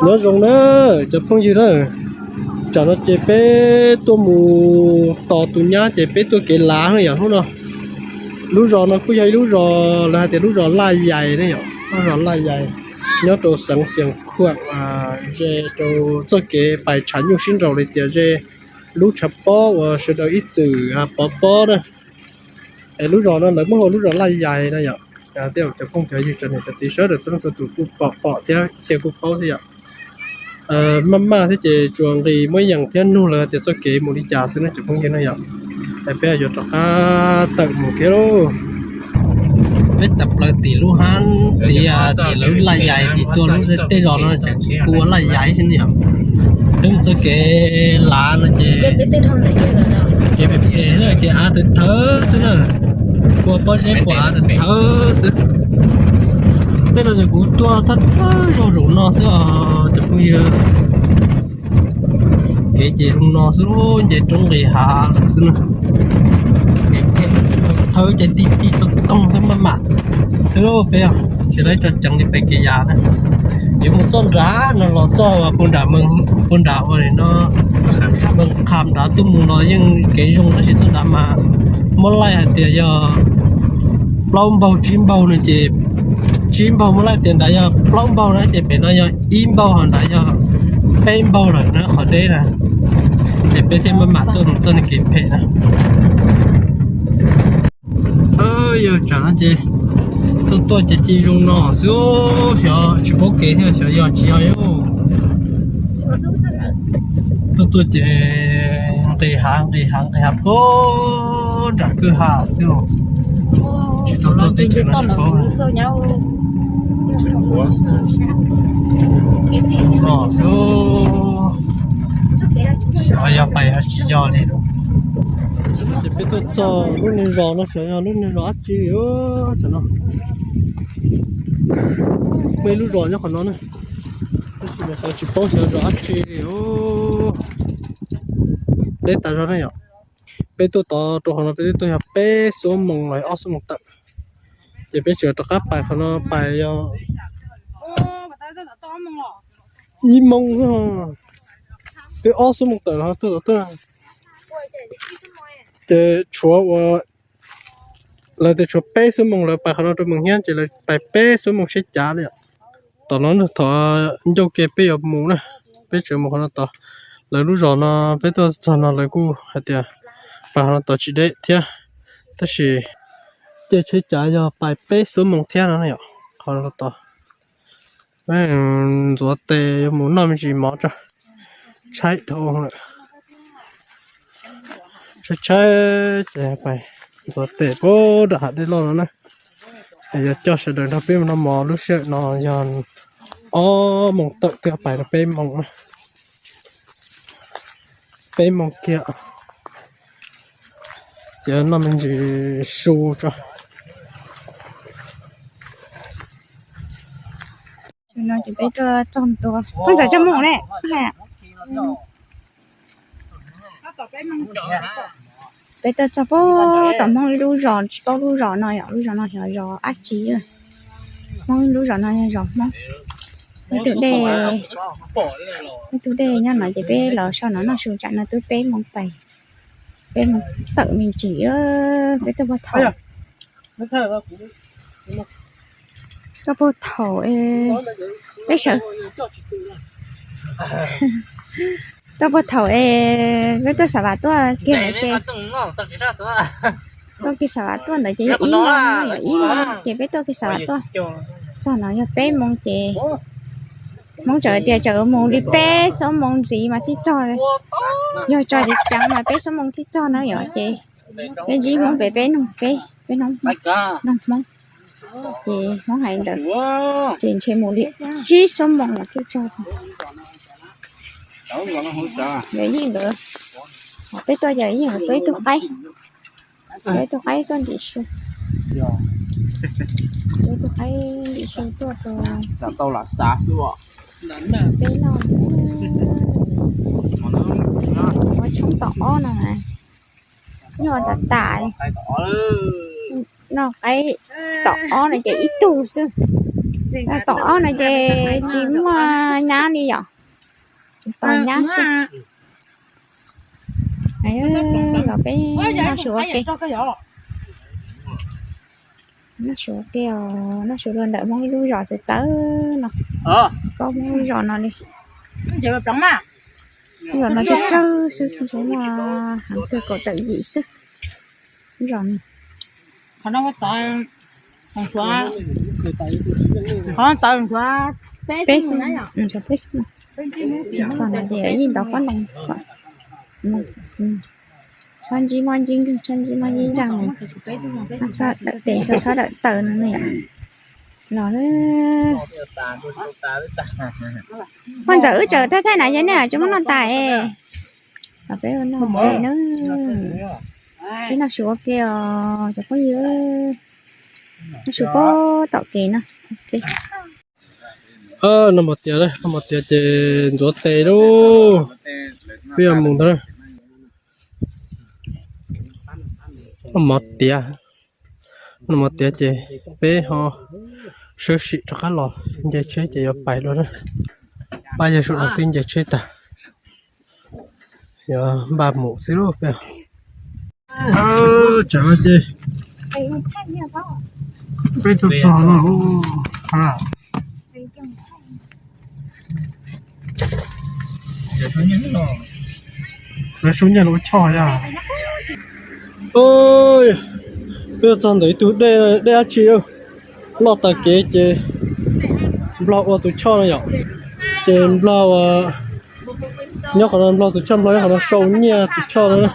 Nyob zoo na cov phooj ywg na, tsam no ces peb tuaj mus tos tus nyab ces peb tuaj kev lav na yom. Hnub no lub zos no kuj yog ib lub zos lawv hais tias lub zos Laj Yais ne yom, lub zos Laj Yais nyob rau xeev Xias Khuam, ze rau txoj kev pais tshav nyuj sib nraus li tias ze lub tshav pob uas sawv daws ib txwm pov pob na. Es lub zos no lawv muab hu lub zos Laj Yais no yom. Tej cov phooj cov ywg cov niam cov txiv sawv daws txhua leej txhua tus kuj pom pom thiab txhia kuj paub thiab yom. Maj maj thiab ces tsuas nqis muab yees thiab nug lawv tias txoj kev mus li cas xwb ne cov phooj ywg na yom. Es peb yuav rov qab tawm mus thiab lauj. Peb tawm plaws tim lub hab tim, tim lawv Laj Yais tim tuaj lub tej zos no tseem hu ua Laj Yais xwb ne yom. Peb mus txoj kev lav no ces kev phem phem na, kev av thawv thawv xwb na, ua pob zeb pua av thawv thawv xwb. Tej no ces kuv tuaj thawj thawj zaug zaum no xwb os cov phooj ywg. Kev ces zoo no xwb, nce roob nqis hav lawm xwb na. Kev phem thawv ces ti ti toog toog xwb maj mam xwb lauj peb, tsis tau tso ceev li pem kev yav na. Yuav mus txoj nrad no los txoj puag nram, puag nram ua li no, Moos Kham nrad tuaj mus los yeej kev zoo tab sis txoj nrad mas muab laij hais tias yog plaub npaug tsib npaug no ces, tsib npaug muab laij tias nrad yog plaub npaug na ces pem no yog ib npaug ho nrad yog peb npaug lawm na qhov deb na. Ces peb thiaj maj mam tuaj mus txoj kev phem na. Yog tsam no ces tuaj tuaj ces ci zoo no xwb, xyov tsis paub kev thiab xyov yog tsis yog. Tuaj tuaj ces nqis hav nqis hav nqis hav puag nram kwj ha xwb, tsis tau tuaj teb chaws no tsis paub. Zoo no xwb, xyov yog pais yog tsis yog li. Ces peb tuaj txog lub niag zos no xyov yog lub niag zos dab tsi li tam no. Muaj ib lub zos nyob qhov no na, tab sis mas xyov tsis paub xyov zos dab tsi li. Deb tas zog na yom. Peb tuaj tod rau qhov no peb twb tuaj yog peb xuab moos los ob xuab moos tawm, ces peb tseem rov qab pais qhov no pais yog ib moos, twb ob xuab moos tawm los tuaj tod tuaj. Ces tshuav ua, lawv tias tshuav peb xuab moos lawv pais qhov no rau Moos Hiab ces lawv pais peb xuab moos seb cav li. Tom no thov ncauj ke peb yuav mus na, peb tseem mus qhov no tod. Lawv lub zos no peb tuaj txog no lawv kuj hais tias pais qhov no tod tsis deb thiab, tab sis caij tsheb cav yog pais peb xuab moos thiab no na yom. Qhov no tod ntxuav tes yuav mus noj me ntsis mov tso, tshaib dhau lawm. Tshaib tshaib ces pais ntxuav tes puag nram hav dej loj no na. Es yuav coj sawv daws nrog peb mus noj mov lub sij hawm no yog ob moos tawm twb pais rau peb moos na. Peb moos kiag ces noj me ntsis su tso. No ces peb tuaj txog ntua, phooj ywg txog moos ne. Peb tuaj txog puag tom Hmoob lub zos, tsis paub lub zos no yom, lub zos no yog zos dab tsi. Hmoob lub zos no yog zos Hmoob. Ib tug dej, ib tug dej nyob no ces peb los so no noj su, tsam no twb peb moos pais, peb moos tawm me ntsis. Peb tuaj puag thaum, tuaj puag thaum peb sawv, tuaj puag thaum es peb tuaj Xav Vam tuaj kiag ntawd ces, tuaj kiag Xav Vam tuaj ntawd ces yog ib moos, yog ib moos ces peb tuaj kiag Xav Vam tuaj txog no yog peb moos ces Hmoob txawm tias tseem mus li peb xuab moos ntxiv mas thiaj txog. Yog tso ceev ceev mas peb xuab moos thiaj txog na yom. Ces peb ntsib Hmoob pem peb noog peb, peb noog Hmoob, ces Hmoob hais ntawd ces ntshe mus li tsib xuab moos mas thiaj txog. Yog yeej ntawd, peb tuaj ces yeej tuaj ib tug qaib, tuaj ib tug qaib tuaj ntim su, tuaj ib tug qaib ntim su tuaj rau peb noj. Ua tshoob tom ob no mas nyuaj tas tas li. Noj qaib tom ob no ces ib tug xwb. Tom ob no ces tsis muaj nyab li yom, tsis tau nyab xwb. Los peb noj su ua ke, noj su ua ke os, noj su rau ntawm Hmoob ib lub zos txawv txawv no, paub Hmoob lub zos no li. Lub zos no tsawg tsawg xwb, tsis muaj heev, twg kaum tawm yim xwb. Lub zos no peb xwb, peb xwb. Txog no ces yeej ntov pob ntoo, tshab ntsib mob ntsib nkeeg, tshab ntsib mob ntsib ntseeg, tshab dawm tes, tshab dawm taw no ne. Los, muaj ntawm wb tseem thaij thaij na ces nej tsis muab noj tas es, los peb ua noj ua ke na. Peb noj su ua ke os cov phooj ywg, noj su pem tom kev no. Noj mov tiav, noj mov tiav ces ntxuav tes lauj, peb yuav mus ntag. Noj mov tiav, noj mov tiav ces peb ho sawv sim rov qab los nce tsheb ces yuav pais dua na. Pab yawg sawv daws twb nce tsheb tag, yuav npaj mus xwb lauj peb. Tsam no ces peb txog txog no. Lawv sau nyiaj los ua choj yog. Peb txog ntawm ib tug dej, dej dab tsi loj tas kev ces Nplog ua tus choj no yom. Ces Nplog uas nyob qhov no, Nplog tus choj Nplog nyob qhov no sau nyiaj tus choj no,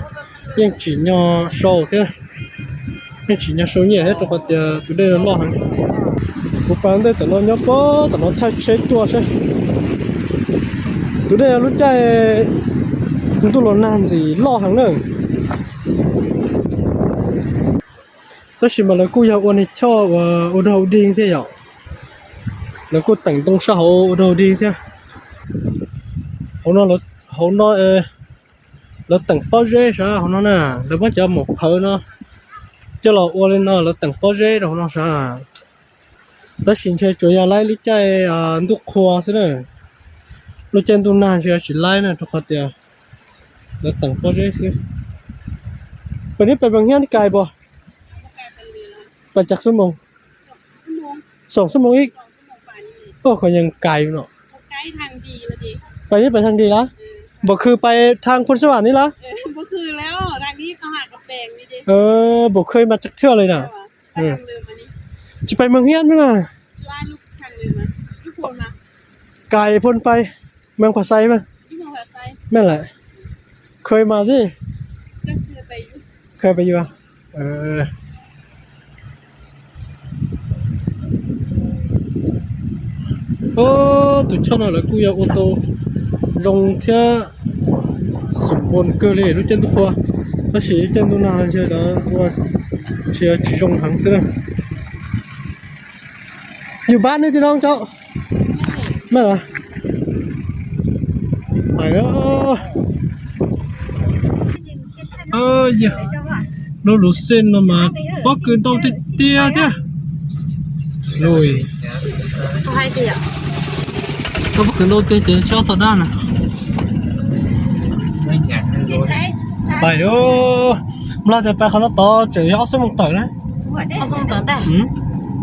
yeej tsim nyog sau thiab. Yeej tsim nyog sau nyiaj thiab rau qhov tias tus dej no loj heev. Kuv pas ntej tom no nyob puag tom no thaij tsheb tuaj saib. Tus dej lub caij ntuj los nag ntxim loj heev na. Tab sis mas lawv kuj yog ua niag choj uas ua dog ua dig thiab yom. Lawv kuj teem ntoo sab hauv ua dog ua dig thiab. Hauv no, hauv no lawv teem pob zeb sav hauv no na, lawv muab cov maum phawv no coj los ua li no, lawv teem pob zeb rau hauv no sav. Tab sis ntshe tsuas yog laib lub caij ntuj qhua xwb na. Lub caij ntuj nag ntshe tsis laib na, rau qhov tias lawv teem pob zeb xwb. Pem neb pais Mees Hiab neb kais puas? Pais cas xuab moos? Xoom xuab moos ib. Ua koj yeej kais no. Pais neb pais tag nrig lawm? Npaum khw pais thaj Phoo Xab Vam neb lawm? Npaum khw mas tseem thiaj li na. Tsis pais Mees Hiab neb na? Kais Phoo pais Mees Phas Xais mas. Meej lawm. Khw mas xij. Khw pais yus. Tus choj no lawv kuj yog ua tau zoo thiab xum npoo kawg li lub caij ntuj qhua, tab sis lub caij ntuj nag ntshe lawv ua ntshe tsis zoo heev xwb na. Yus pab nej tij no cov. Meej lawm. Pais. Lub luv xij no mas pob kws ntau tiag tiag thiab. Pob kws ntau tiag ces tsis ob tom dab na. Pais, Nplog tias pais qhov no tod tseem yog ob xuab moos tawm na. Ob xuab moos tawm ntag.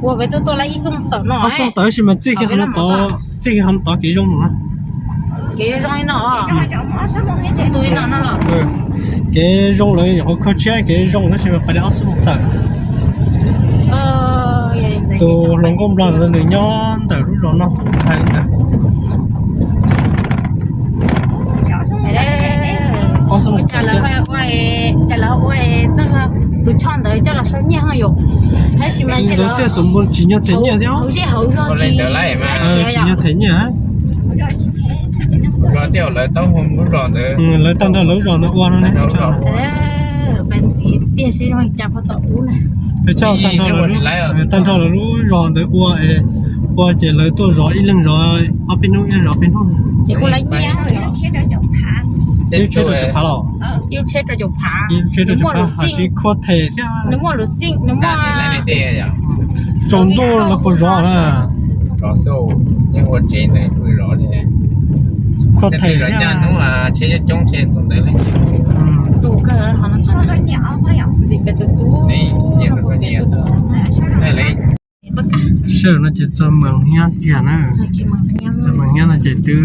Ua peb tuaj tuaj lawm ib xuab moos tawm no. Ob xuab moos tawm tab sis mas txij kiag qhov no tod, txij kiag qhov no tod kev zoo no. Kev zoo li no. Kev zoo lawm nyuam qhuav kho tshiab, kev zoo tab sis mas pais li ob xuab moos tawm. Tus hluas nkauj Nplog ntawd nws nyob ntawm lub zos no hais li ntawd. Ob xuab moos tawm. Cas lawv ua txog tus choj ntawd coj los sau nyiaj ho yom. Tab sis mas lawv thiaj xum npoo tsim nyog them nyiaj thiab. Hauv zej hauv zos tsis nyog them nyiaj. Lawv tag nrho lawv zos ntawd ua no ne. Tiag seb zoo cas puag tom ub na. Tag nrho lawv lub zos ntawd ua, ua ces lawv tuaj zov ib leeg zov ob peb hnub, ib leeg zov ob peb hnub. Ces kuj lawv nyiaj. Ib tsheb rau caum phav los? Ib tsheb rau caum phav, hais tsis khuam them thiab. Nws muaj luv xij, nws muaj. Tsaus ntuj los puas zov na. Xauj, yeej ua tsev ntawd pw zov li. Khuab theem zov ncaj hnub, tsheb coob coob tsheb tus ntawd leej twg. Sij hawm no ces txog moos hiab kiag na. Txog moos hiab no ces twb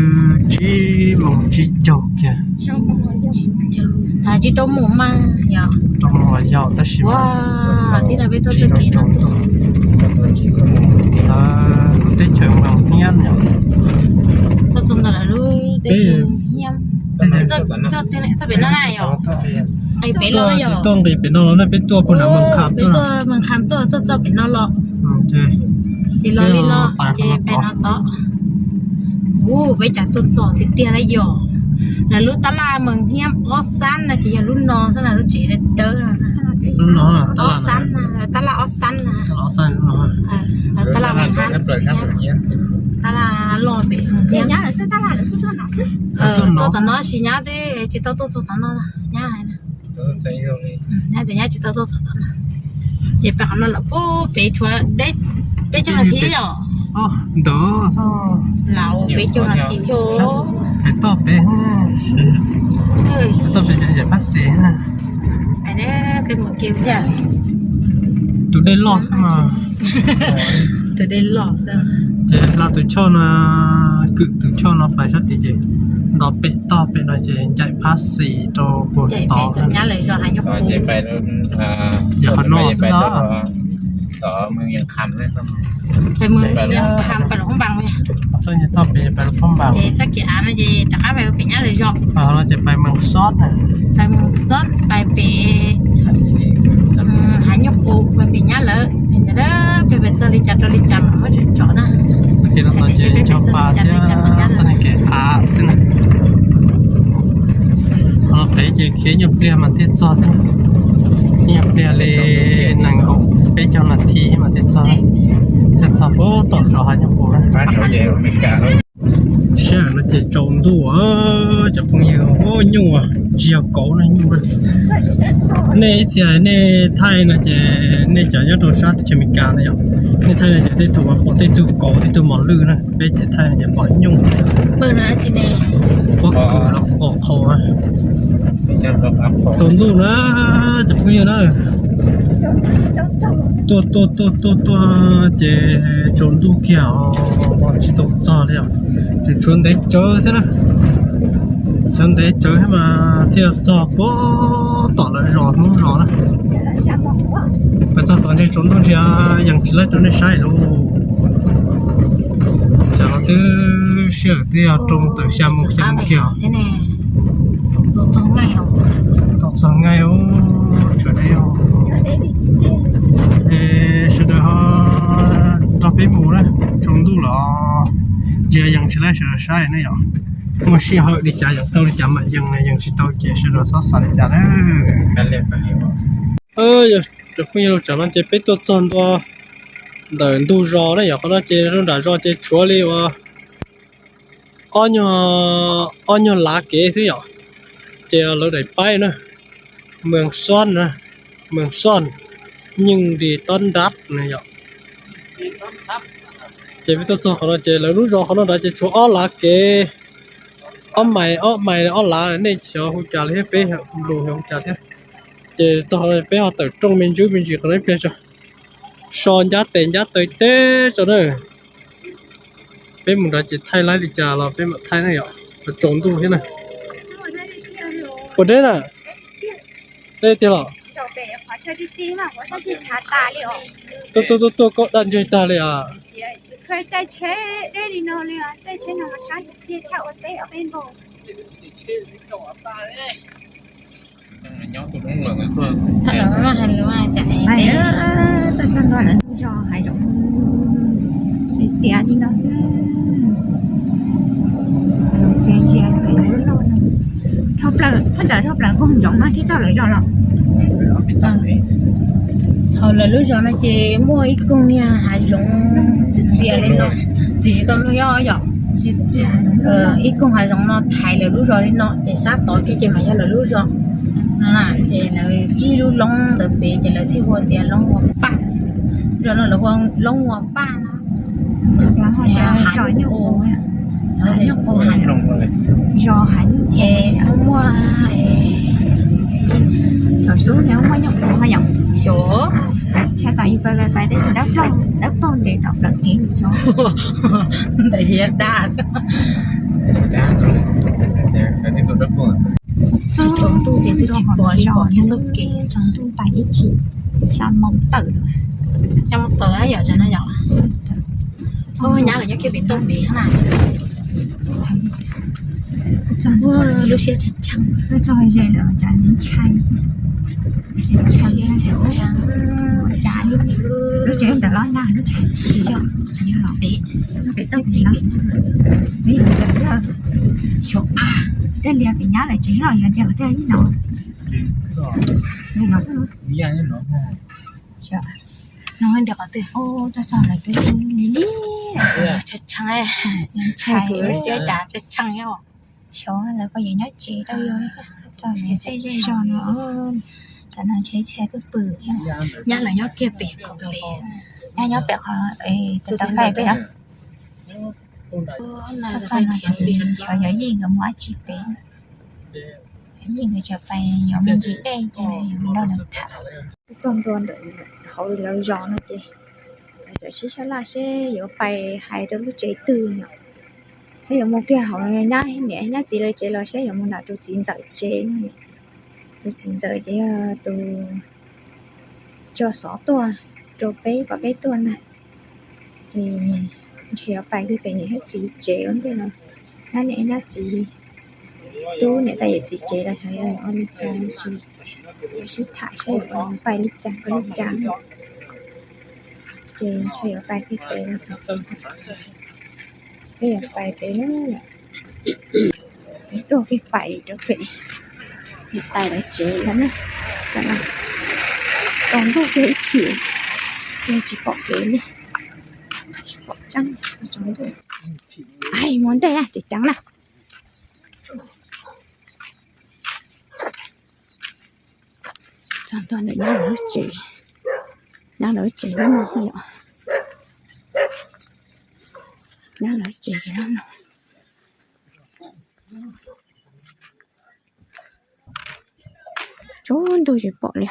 tsib moos tsib caug kiag. Rau moos los yog tab sis mas tsis tau tsaus ntuj. Lub teb chaws moos hiab no. Peb tuaj nqis pem no los na, peb tuaj puag nram Moos Kham tuaj, Moos Kham tuaj, tuaj txog pem no los. Ces los li no, ces pem no tod. Ua peb cas tuaj txog tiag tiag lawm yog. Lawv lub tab laj Moos Hiab ob xab no ces yog lub no xwb na, lub tsev dawb dawb no. Ob xab na, tab laj ob xab na. Tab laj Moos Hiab. Tab laj loj pem Moos Hiab. Tuaj tom no tsis nyab, twb tsis tau tuaj txog tom no, nyab hais na. Nyab tias nyab tsis tau tuaj txog tom no. Ces pem qhov no lawm puag pem tshuav deb peb caug nas this yom. Ntawd, lam peb caug nas this thiab. Pem toj pem, toj pem ces pab xes na. Peb mus kev, tus dej loj xwb mas. Tus dej loj xwb. Ces hla tus choj no, kwm tus choj no pais sab tid ces nto pem toj pem no ces ncaim phab xis rau puag tod. Nyab lawv zos Hav Nyuj Qus. Yog qhov no xwb ntag. Pais Moos Kham pais Luam Phab Npas. Txoj kev av no ces rov qab pais pem nyab lawv zos. Ces pais Moos Xob na. Pais Moos Xob pais pem Hav Nyuj Qus pais pem nyab lawv. Ntawd pliag pais txog li cas rau li cas mam muab tsom tsom na. Txoj kev no ces cog pas thiab txoj kev av xwb na. Qhov no pem ces khiav nyuag pliag mas thiaj txog thiab. Nyuag pliag li nees nkaum peb caug nas this mas thiaj txog, thiaj txog puag tom zos Hav Nyuj Qus na. Sij hawm no ces tsaus ntuj, cov phooj ywg, nyuj tsis yog kauv no, nyuj. Nej ib txhia nej thaij no ces nej cov nyob rau sab teb chaws Amelikas na yom, nej thaij no ces tej thaum pom tej tug kauv tej tug mos lwj na, peb ces thaij no ces pom nyuj. Pob kws los qos qhaus. Tsaus ntuj na, cov phooj ywg na. Tuaj tuaj tuaj tuaj tuaj ces tsaus ntuj kiag os, tsis tau txog li os. Tseem tshuav ntev tsawv thiab na. Tshuav ntev tsawv thiab mas thiaj txog puag tom lawv zos Hmoob zos na. Pais txog tom ntshe tsaus ntuj ntshe yeej tsis laib rau nej saib lauj. Tsam no twb sij hawm twb yog rau tawm xya moo xya moo kiag. Tau txog nqaij os, tsuas deb os. Es sawv daws ho nrog peb mus na, tsaus ntuj los ntshe yeej tsis laib sawv daws saib ne yom. Muaj sij hawm li cas yeej tau li cas mam yeej, yeej tsis tau ces sawv daws txhob xav li cas na. Yog cov phooj ywg, tsam no ces peb tuaj txog ntua ntawm ntug zos na yom, qhov no ces lub nram zos ces tshuav li uas ob nyuag, ob nyuag lav kev xwb yom. Ces lawv daim paib na, Mws Xoj na, Mws Xoj, Nyeej Ris Tob Nrab na yom. Ces peb tuaj txog qhov no ces lawv lub zos qhov no nrad ces tshuav ob lav kev, ob mais, ob mais ob lav, nej xyov hu cas li thiab, peb lus xyov hu cas thiab. Ces txog qhov no peb ho tawm rooj me ntsis me ntsis qhov no ib pliag tso, so ncab tes ncab taw teb tso na. Peb mus nrad ces thaij laib li cas los peb mam thaij na yom, tsaus ntuj thiab na. Puas deb na? Deb tiag los? Tuaj tuaj tuaj tuaj koj daj ntseg tag li as. Thaum no hais lus cas ne? Tuaj txog ntua lawv ntug zos hav zoov, txias txias li no xwb. Txias txias xwb. Dhau plaws, thaj tsam dhau plaws nkoog ntsoov no thiaj txog lawv zos los. Hauv lawv lub zos no ces muaj ib koog niag hav zoov txias li no, txias tsis tau luag yog yom. Ib koog hav zoov no thaiv lawv lub zos li no ces sab tod kiag ces mas yog lawv lub zos no na. Ces lawv ib lub loob ntawd pem ces lawv thiaj hu tias Loob Ua Paj. Zos no lawv hu Loob Ua Paj no. Zos nyuj qus, zos hav nyuj qus, muaj thaum xub nws muaj nyuj qus ho yom. Xyov, tshaj tawm yus pais pais pais tej tus dawb plaug dawb plaug nres tom plawv kev xyov. Ntawd yog dab. Txog ntuj ces twb tsis pom zos, txog ntuj tas ib chim, xya moo tawm, xya moo tawm yom, no yom. Nyab lawv nyob kiag pem toj pem na. Lub siab tshee tshee, txog ze lawm cas ntshai, tshee tshee, cas lub tsev ntawm los nag lub tsev tsis yog, tsis yog los pem, pem toj pem no, peb yog xyov a, tej lias pem nyab lawv tsev los yog tias tej ib no, no, no, txog txog lawv twb li li, tshee tshee, ntshai, siab cas tshee tshee. Xyov lawv koj yuav nyob tsev rau yus, txog lawv tej zej zog no, tam no ntshe tsheb twb pw. Nyab lawv nyob kiag pem qhov pem, nyab nyob pem qhov, tus tau fais pem no. Txog no xyov yog Yeej nkawd mus dab tsi pem. Yeej nkawd tseem pais yuav me ntsis dej ces yuav nrog lawv tham. Txog ntua ntawm hauv lawv zos no ces lawv tseem sib sab laj seb yuav pais hais rau lub tsev twg no, thiab yuav mus kiag hauv nyab niam nyab txiv lawv tsev los seb yuav mus nram tus txiv ntxawm tsev no. Tus txiv ntxawm ces yog tus tso xov tuaj rau peb kom peb tuaj na. Ces ntshe yuav pais kiag pem niam thiab txiv tsev ua ntej no, nyab niam nyab txiv, tub niam tais yawm txiv tsev los xyov yuav ua li cas, sib tham saib yuav pais li cas ua li cas. Ces ntshe yuav pais kiag pem no, peb yuav pais pem no, peb tuaj kiag pais rau pem niam tais lawv tsev no na. Tsaus ntuj kiag ib chim, tsis pom kev li, tsis pom tseeb, tsaus ntuj. Mus ntej na, tseem ceev na. Txog ntua ntawm nyab lawv lub tsev, nyab lawv lub tsev lub no yom, nyab lawv lub tsev lub no. Tsaus ntuj tsis pom li,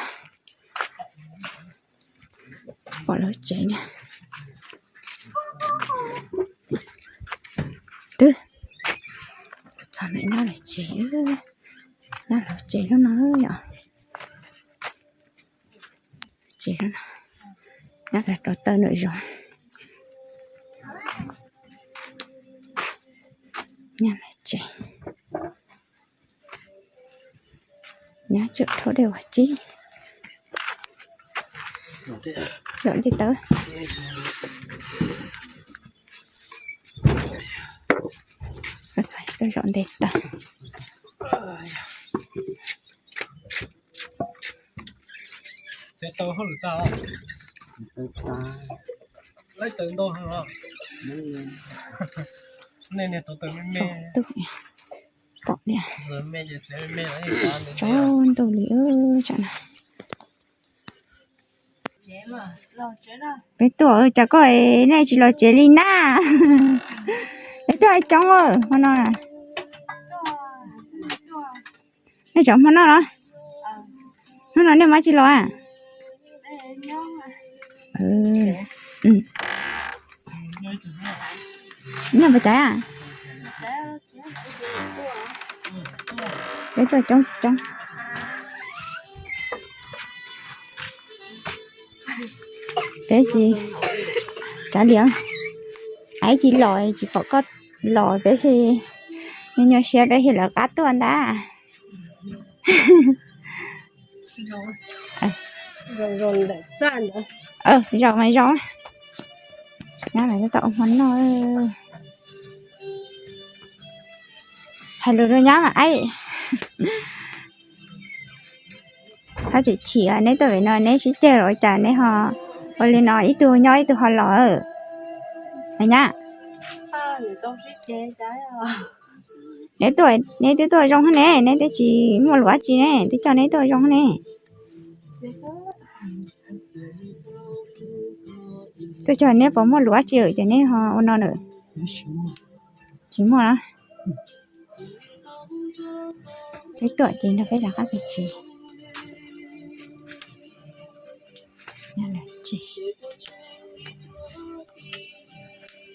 pom lawv tsev na. Twb txog ntawm nyab lawv tsev, nyab lawv tsev lub no yom. Tsev lub no, nyab lawv rau taw ntawm zoov, nyab lawv tsev. Nyab tseem rhaub dej ua tsib, zaum nte taw, zaum nte taw. Pom li, tsaus ntuj li tsam no. Peb tuaj cas koj nej tsis los tsev li na? Peb tuaj coob hmo no. Nej tseem hmo noj los? Hnub no nej mas tsis los a? Noj pas caiv a? Peb tuaj coob coob. Peb tsis, kav liam, aib tsis los, tsis pom koj los peb thiaj nyuaj nyuaj siab, peb thiaj lawv qab tuaj ntag. Zaum mas zaum, nyab lawv tab tom ua hmo noj. Hais lus rau nyab mas aib. Thov txim chim, neb tuaj pem no neb sib ceg los ua cas neb ho ua li no, ib tug nyob ib tug ho los? Nyab, neb tuaj, neb twb tuaj zoo ne, neb twb tsis muaj lus dab tsi ne, twb coj neb tuaj zoo ne. Tus cog neb puas muaj luv dab tsi ces neb ho ua no lawm? Tsis muaj a. Peb tuaj ces nrog peb rov qab pem tsev.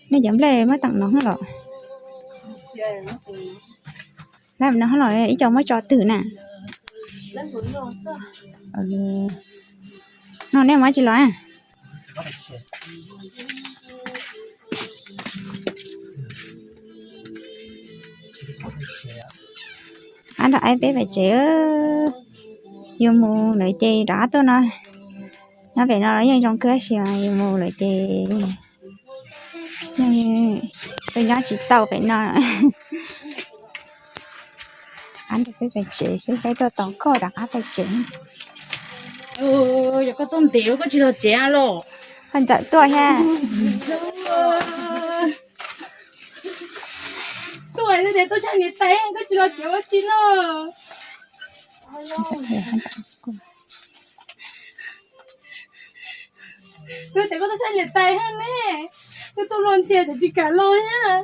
Nej cov nplej muab teem no los? Lab no los ib co muab tso twg na? No nej muab tsis los? Ab, nrog aib peb pem tsev. Yus mus lawm ces rov qab tuaj no. Nyob pem no los yeej zoo kawg tab sis mas yus mus lawm ces yeej, peb nyob tsis tau pem no. Rov qab nrog peb pem tsev seb peb tuaj tau koj rov qab pem tsev. Yog koj tuaj ntev koj tsis los tsev los? Koj ntxawm tuaj thiab. Tuaj tias tuaj tshaj niam tais koj tsis los tsev ua tsi no. Kuv tias koj tuaj tshaj niam tais thiab ne, koj tuaj luag ntxhi ces tsis kam los thiab.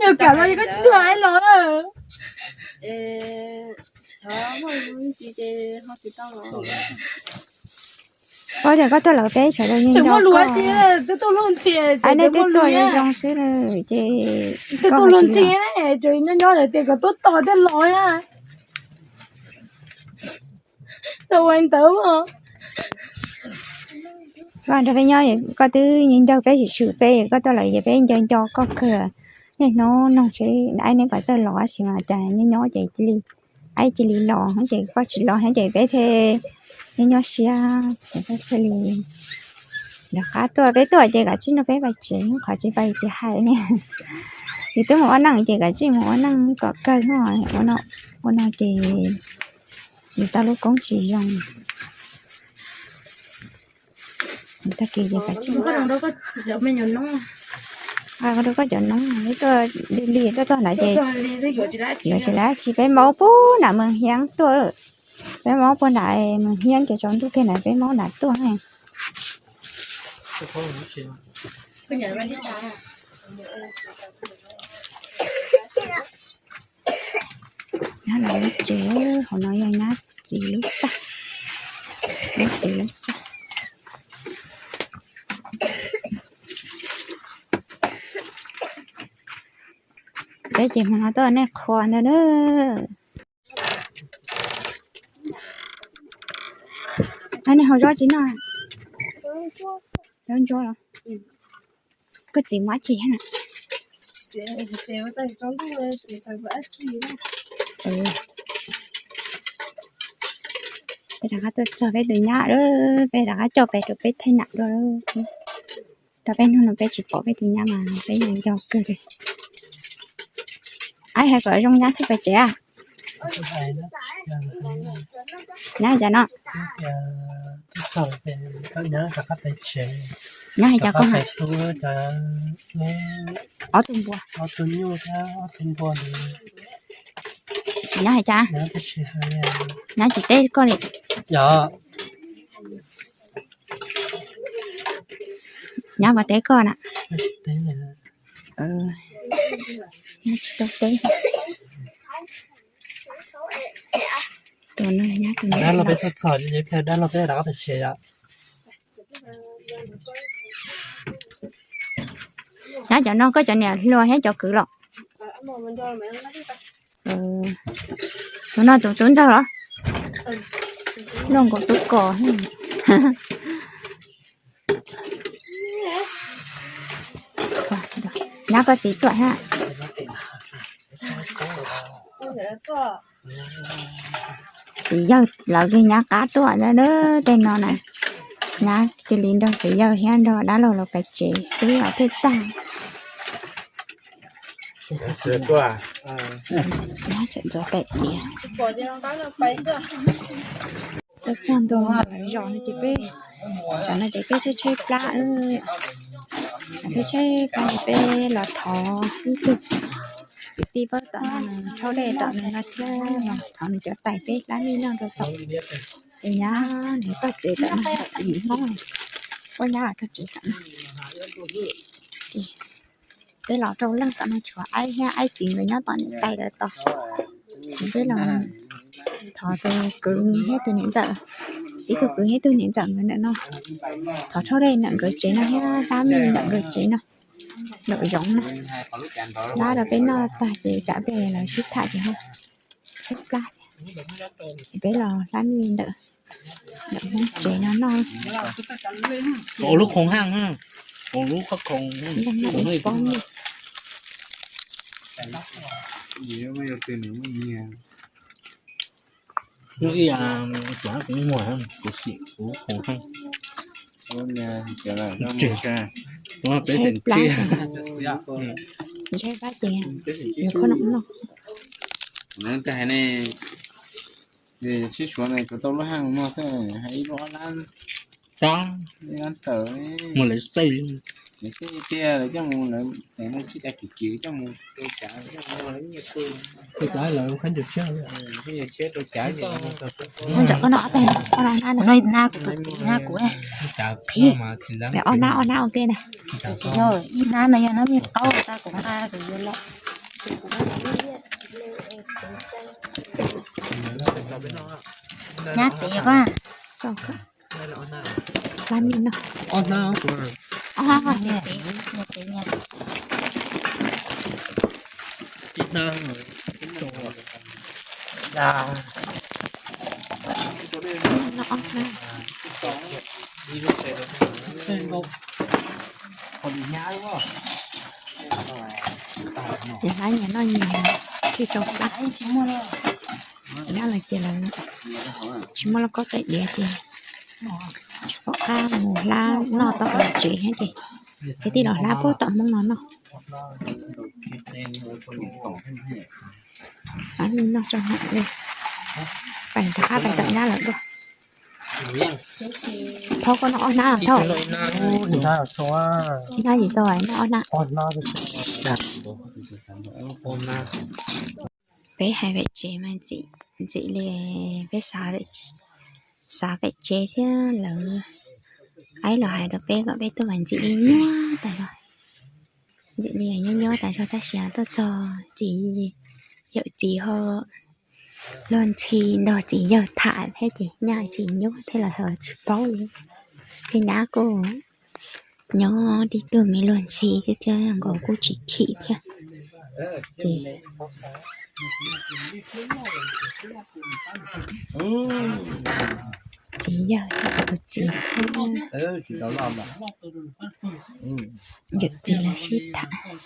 Yog kam los yog koj tsis tuaj los. Koj tias koj tuaj lawm peb sawv daws yeej nco koj. Aib, nej twb tuaj zoo zoo xwb ces koj tuaj luag ntxhi ces nyob nyob tias kom tuaj tos thiaj los. Tau ua ntawd. Koj nrog peb nyob, koj twb ncaug peb tsis tshwm peb, koj tuaj lawm ces peb nco nco koj kawg. Niaj hnub nug seb aib neb puas txawj los tab sis mas cas nyob nyob ces cia li, aib cia li los ces koj tsis los ces peb thiaj nyob nyob siab ces peb thiaj li rov qab tuaj. Peb tuaj ces kav tsij nrog peb pais tsev, qhov tsis pais tsis hais ne. Yus twb mus ua neej ces kav tsij mus ua neej kom kawg no, ua no ces yus tau lub koob tsis zoo. Tag kis ces kav tsij, koj rau koj cov noob, tuaj li li tuaj txog nrad ces yuav tsis laib tsis, peb maub puag nram Moos Hiab tuaj. Peb maub puag nram Moos Hiab ces tsaus ntuj kiag nrad peb maub nrad tuaj. Nyab lawv lub tsev, hauv no yog nyab txiv lub txaj, nyab txiv lub txaj. Peb ces hmo no tuaj nej qhua ntag na. Nej haus zaub tsis noj? Zaub ntsuab los? Koj txiv muab dab tsi na? Peb rov qab tuaj txog peb tus nyab lawm, peb rov qab coj pem rau peb theej nam dua. Tau peb hnub no peb tsis pom peb tus nyab mas peb yeej nco kawg li. Aib, hais kom zoo nyab thiaj pais tsev a. Nyab hais cas no? Nyab hais cas koj hais? Ob tug npua. Nyab hais cas? Nyab tsis teb koj li. Nyab puas teb koj na? Nyab tsis tau teb. Tus no nyab tus no. Dab laug peb txog txog, dab laug peb rov qab pem tsev yom. Nyab cov no koj cov niam hluas thiab cov kwv los? Tus no tus tub ntxawg los? Luaj nkaus tub kos. Nyab koj txiv tuaj thiab. Txiv yawg lawv kiag nyab qab tuaj ntag na, tej no na. Nyab cia li nrog txiv yawg thiab nrog dab laug los pem tsev xwb os thiaj tag. Nyab tseem ntxuav tais diav. Tuaj txog ntua lawv zos no ces peb, tsam no ces peb tshaib tshaib plab, peb tshaib plab ces peb los thov ib tug kwv tij pab tom no, rhaub dej tom no thiab los thov nws cov tais peb plab ib leeg rau tom. Ces nyab nws toj tsev tom no, yim Hmoob ua nyab los toj tsev tom no. Ces peb los rau leej tom no tshuav aib thiab aib txiv nkawd nyob tom niam tais lawv tod. Ces peb los thov tus kwv thiab tus niam ntxawm, ib tug kwv thiab tus niam ntxawm nkawd ntawm no, thov rhaub dej ntawm nkawd tsev no thiab hlab mij ntawm nkawd tsev no, ntawm zoov no. Hlab rau peb noj tag ces tsam peb los sib tham ces ho tshaib plab. Ces peb los hlab mij ntawm, ntawm Hmoob tsev no noj. Ua lub khoom haj, ua lub khoom, pob mij. Ib yam kuv muag kuv sim kuv khoom haj. Tshaib plab, tshaib plab ces yuav khoom no noj. Sib suav ne, kuv tau lub haj no xwb, haj ib lub ob lab, ib lab tawm, mus lawv xwb. Lawv xwb tiag, lawv coj mus, lawv tes no tsis tas kim kim coj mus. Ntawm koj no ob teg, ob nab, na kuv, na kuv, ob nab, ob nab ua ke na. Ib nab no yog nab mij qaub, kuv nqa kuv yuav los. Nab tes ko. Hlab mij no. Ob hnab, ob hnab, ob hnab. Ces hlab nyias noj nyias, tsis tau hlab. Nyab lawv ces lawv tsis muaj lauj kaub txaij diav ces tsis pom qab mus hlab noj tom lawv tsev thiab ces peb thiaj los hlab puag tom Hmoob no noj. Hlab mij noj tso, pais rov qab pais tom nyab lawm dua. Thaub, koj noj ob hnab thaub. Ib hnab tsis tau, noj ob hnab. Peb hais pem tsev mas ntxim li, peb xav pem tsev thiab lawv, aib los hais rau peb kom peb tuaj mas ntxim li nyob tas zog. Ntxim li nyob nyob tas zog tab sis tuaj txog txiv, yawm txiv ho luag ntxhi nrog txiv yawg tham thiab ces nyaj tsis nyuaj thiab los ho tsis paub li. Peb nyab kuj nyob tib tug me luag ntxhi thiab thiab nkaus kuj tsis chim thiab. Ces txiv yawg thiab tus txiv thiab yawm txiv lawv sib tham, sib tham seb sib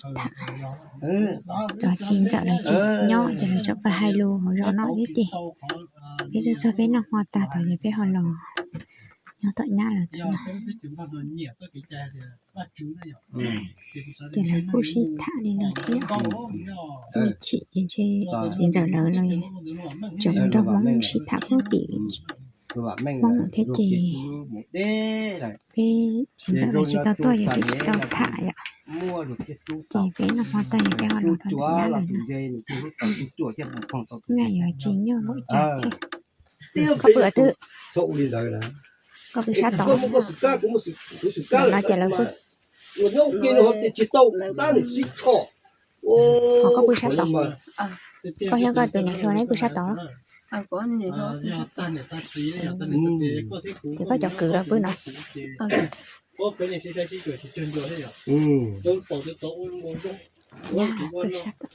tham. Txog txiv ntxawm lawv tsis nyob ces lawv tseem pab hais lus hauv zos no thiab ces peb twb txog peb noj hmo tag tod ces peb ho los nyob tom nyab lawm. Ces lawv kuj sib tham li no thiab. Nws chim ces ntshe txiv ntxawm lawv los tseem nrog Hmoob sib tham puag tim Hmoob thiab ces peb txiv ntxawm lawv tsis tau tuaj ces peb tsis tau tham yom. Ces peb noj hmo tag ces peb ho los rau tom nyab lawm. Nyaj yuav tsis nyuaj npaum cas thiab. Koj pw twg? Koj pw sab tod. No ces lawv pw. Ho koj pw sab tod. Koj thiab koj tus niam hluas neb pw sab tod. Ces koj cov kwv los pw no. Nyab pw sab tod.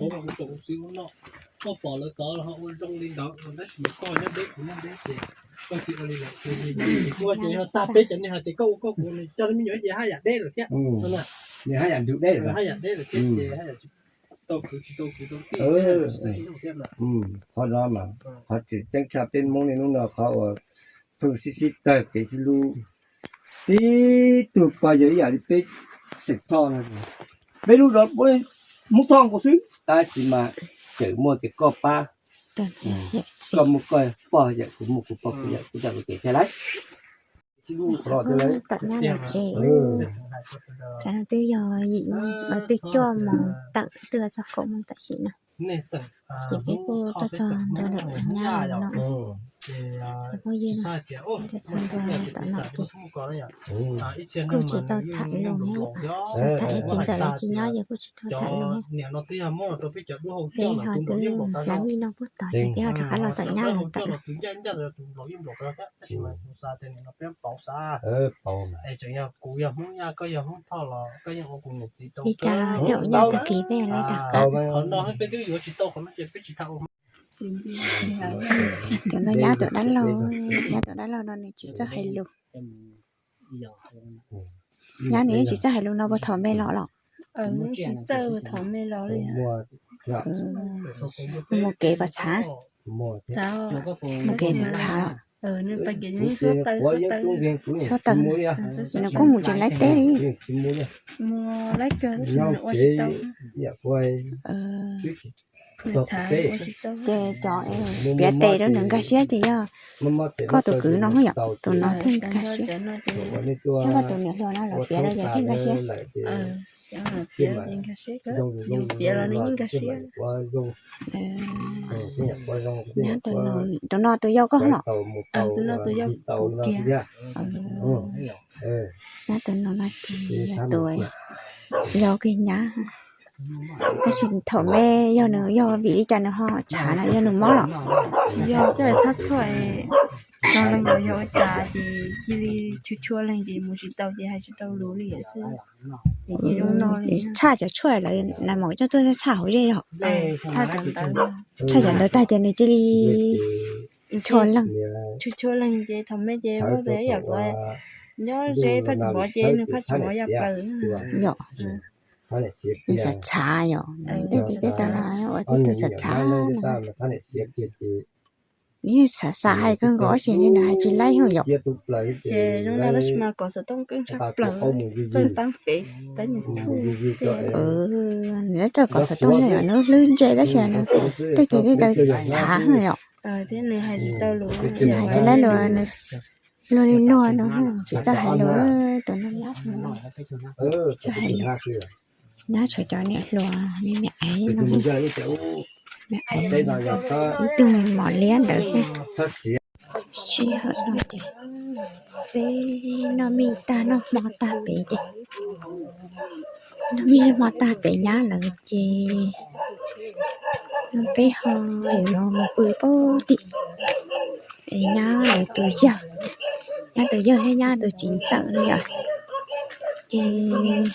Qhov no mas qhov tseem ceeb tshaj peb Hmoob niaj hnub no qhov uas pheej sib sib tawg kev sib hlub. Tib tug pog yawg ib yam li peb xeem Thoj no, peb lub zos Hmoob Thoj nkaus xwb tab sis mas tseem muaj tias koj pab, koj muaj koj pog yawm, kuv muaj kuv pog kuv yawm, kuv coj kuv ces thiaj lawm. Tawm nyab los tsev, tsam no twb yog yim moos, twb cuaj moos tawm, twb yuav txog kaum moos tam sim no. Ces peb kuj tuaj txog ntua ntawm nyab no. Ces phooj ywg, tuaj txog ntua tom no ces kuj tsis tau tham lus, tham ib tsis ntawm lawv tsis nyob ces kuj tsis tau tham lus. Peb ho twb hlav mij no puag tod ces peb ho rov qab los tom nyab los tawm. Li cas los peb ua nyab tag kis peb los rov qab. Cov no nyab tus dab laug, nyab tus dab laug no nws tsis txawj hais lus. Nyab nws tsis txawj hais lus no puas thaum me los los? Tsis txawj, thaum me los li. Mus kev puas tshav? Mus kev puas tshav? Suav taws, nws kuj mus tsis laib teb li. Ces cov piav tes rau nws nkag siab ces yog koj tus kwv no yom, tus no thiaj nkag siab. Yog koj tus niam hluas no los piav rau ces thiaj nkag siab. Tus no tus yau koj los? Tus no tus yau kuv kiag. Nyab tus no no ces yog tus yau kiag nyab. Tab sis thaum me yog nws, yog vim li cas nws ho tshav na, yog nws mob los? Tsis yog, coj txhab tshuaj, tau leej los yog ua cas ces cia li chua chua leeg ces mus tsis tau ces hais tsis tau lus li xwb. Tshaj cov tshuaj lawv na, mam coj tuaj tshaj hauv zej yog? Tshaj cov ntawd tag ces nws cia li chua leeg. Chua chua leeg ces thaum me ces muab tes yam kuv nyob ze phaj tsis mov ces nws phaj tsis mov ya plaws. Yom, nws tshav tshav yom, tej tes tej taw no ua tej tug tshav tshav no. Nws yeej xav xav hais kawg nkaus tab sis nws hais tsis laib hwj yom. Ces zoo no tab sis mas kom xov tooj keeb tshaj plaws, txawj taab fev, tab nyiam thuj. Nws txawj kom xov tooj yog nws hlwb ntse tab sis nws tej tes tej taw tshav hwj yom. Thiab nws hais tsis tau lus, nws hais tsis laib lus, nws luag li luag no, tsis txawj hais lus. Tus no nyab, tsis txawj hais lus. Nyab tshuav cov niam hluas me me aiv no, me aiv ib tug me mos liab ntawd thiab. Sij hawm no ces peb noj mij tag noj hmo tag pem ces, noj mij noj hmo tag pem nyab lawv ces peb ho yuav los mus pw pem tim nyab lawv tus yawg, nyab tus yawg thiab nyab tus txiv ntxawm no yom. Ces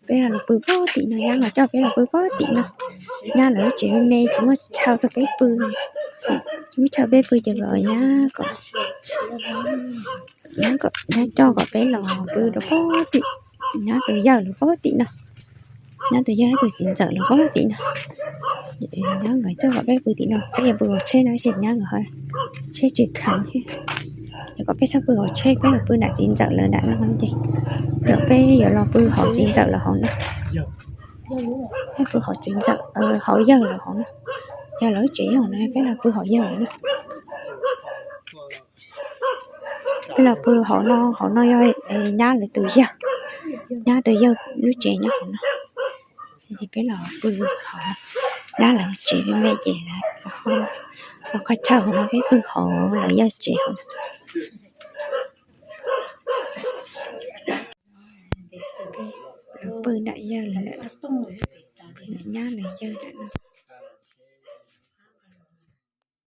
peb los pw pem tim no, nyab los coj peb los pw pem tim no. Nyab lawv lub tsev me me tsis muaj chaw rau peb pw, tsis muaj chaw peb pw ces kom nyab kom, nyab coj kom peb los pw rau pem tim, nyab tus yawg los pem tim no, nyab tus yawg thiab tus txiv ntxawm los pem tim no. Nyab nkawd coj kom peb pw tim no, peb yuav pw hauv tsheb no tab sis nyab nkawd tsheb tsis kheev thiab, ces kom peb txhob pw hauv tsheb, peb los pw nram txiv ntxawm lawv nram no ces, ces peb yuav los pw hauv txiv ntxawm lawv hauv no. Peb pw hauv txiv ntxawm, hauv yawg lawv hauv no. Yog lawv lub tsev nyob hauv no, peb los pw hauv yawg lawv no. Peb los pw hauv no, hauv no yog nyab lawv tus yawg, nyab tus yawg lub tsev nyob hauv no. Ces peb los pw hauv no, nyab lawv tsev me me ces los qhov chaw hauv no, peb pw hauv lawv yawg tsev hauv no. Pw nram yawg lawv, pw nram nyab lawv yawg lawm no.